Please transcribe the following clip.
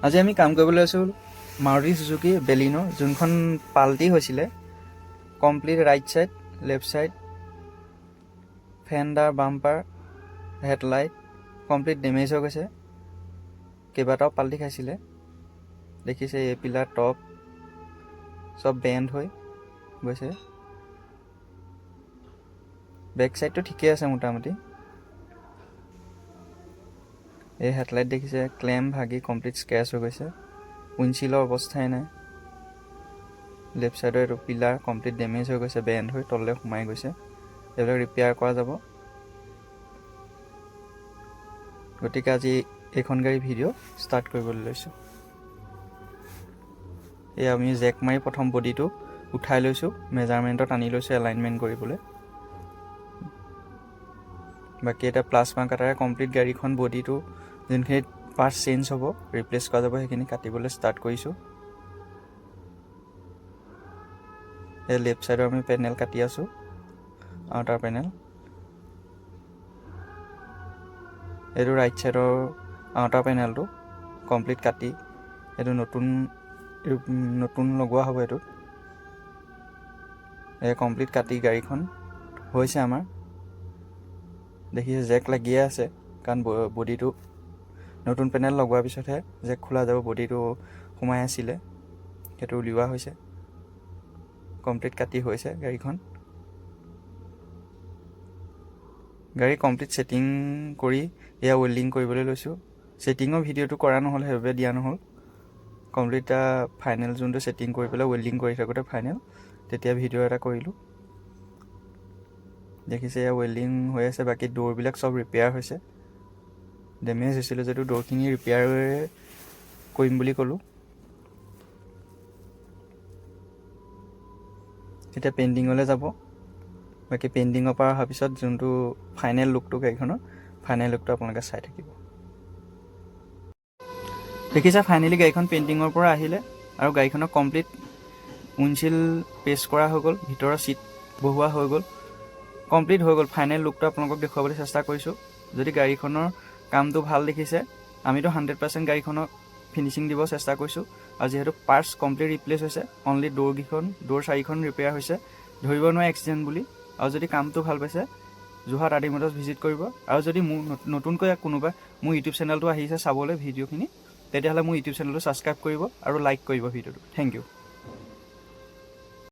আজি আমি কাম কৰিবলৈ লৈছোঁ মাৰুতি চুজুকি বেলিনো, যোনখন পাল্টি হৈছিলে। Complete right side, left side, fender, bumper, headlight complete damage হৈ গৈছে। কেইবাটাও পাল্টি খাইছিলে। দেখিছে, এই পিলাৰ টপ চব বেণ্ড হৈ গৈছে। বেক চাইডটো ঠিকেই আছে মোটামুটি। এই হেডলাইট দেখিছে, ক্লেম্প ভাগি কমপ্লিট স্ক্ৰেচ হৈ গৈছে। উইণ্ডশ্বিলৰ অৱস্থাই নাই। লেফ্ট ছাইডৰ এইটো পিলাৰ কমপ্লিট ডেমেজ হৈ গৈছে, বেণ্ড হৈ তললৈ সোমাই গৈছে। এইবিলাক ৰিপেয়াৰ কৰা যাব। গতিকে আজি এইখন গাড়ী ভিডিঅ' ষ্টাৰ্ট কৰিবলৈ লৈছোঁ। এই আমি জেক মাৰি প্ৰথম বডিটো উঠাই লৈছোঁ, মেজাৰমেণ্টত আনি লৈছোঁ এলাইনমেণ্ট কৰিবলৈ। বাকী এতিয়া প্লাজমা কাটাৰে কমপ্লিট গাড়ীখন বডিটো যোনখিনি পাৰ্টছ চেঞ্জ হ'ব, ৰিপ্লেচ কৰা যাব, সেইখিনি কাটিবলৈ ষ্টাৰ্ট কৰিছোঁ। এই লেফ্ট ছাইডৰ আমি পেনেল কাটি আছোঁ, আউটাৰ পেনেল। এইটো ৰাইট ছাইডৰ আউটাৰ পেনেলটো কমপ্লিট কাটি এইটো নতুন নতুন লগোৱা হ'ব এইটোত। এই কমপ্লিট কাটি গাড়ীখন হৈছে আমাৰ। দেখিছে, জেক লাগিয়ে আছে, কাৰণ বডিটো নতুন পেনেল লগোৱাৰ পিছতহে জেক খোলা যাব। বডিটো সোমাই আছিলে, সেইটো উলিওৱা হৈছে। কমপ্লিট কাটি হৈছে গাড়ীখন। গাড়ী কমপ্লিট ছেটিং কৰি এয়া ৱেল্ডিং কৰিবলৈ লৈছোঁ। ছেটিঙৰ ভিডিঅ'টো কৰা নহ'ল, সেইবাবে দিয়া নহ'ল। কমপ্লিট ফাইনেল যোনটো ছেটিং কৰি পেলাই ৱেল্ডিং কৰি থাকোঁতে ফাইনেল তেতিয়া ভিডিঅ' এটা কৰিলোঁ। দেখিছে, এয়া ৱেল্ডিং হৈ আছে। বাকী ড'ৰবিলাক চব ৰিপেয়াৰ হৈছে। ডেমেজ হৈছিলে যদিও ড'ৰখিনি ৰিপেয়াৰ কৰিম বুলি ক'লোঁ। এতিয়া পেইণ্টিঙলৈ যাব। বাকী পেইণ্টিঙৰ পৰা অহাৰ পিছত যোনটো ফাইনেল লুকটো, গাড়ীখনৰ ফাইনেল লুকটো আপোনালোকে চাই থাকিব। দেখিছে, ফাইনেলি গাড়ীখন পেইণ্টিঙৰ পৰা আহিলে আৰু গাড়ীখনৰ কমপ্লিট উইণ্ডশ্বিল পেষ্ট কৰা হৈ গ'ল, ভিতৰৰ ছিট বহুৱা হৈ গ'ল, কমপ্লিট হৈ গ'ল। ফাইনেল লুকটো আপোনালোকক দেখুৱাবলৈ চেষ্টা কৰিছোঁ। যদি গাড়ীখনৰ কামটো ভাল দেখিছে, আমিতো 100% গাড়ীখনক ফিনিচিং দিব চেষ্টা কৰিছোঁ। আৰু যিহেতু পাৰ্টছ কমপ্লিট ৰিপ্লেচ হৈছে, অনলি ড'ৰকেইখন, ড'ৰ চাৰিখন ৰিপেয়াৰ হৈছে, ধৰিব নোৱাৰে এক্সিডেণ্ট বুলি। আৰু যদি কামটো ভাল পাইছে, যোৰহাট আদি মটৰ্ছ ভিজিট কৰিব। আৰু যদি মোৰ নতুনকৈ কোনোবা মোৰ ইউটিউব চেনেলটো আহিছে চাবলৈ ভিডিঅ'খিনি, তেতিয়াহ'লে মোৰ ইউটিউব চেনেলটো ছাবস্ক্ৰাইব কৰিব আৰু লাইক কৰিব ভিডিঅ'টো। Thank U.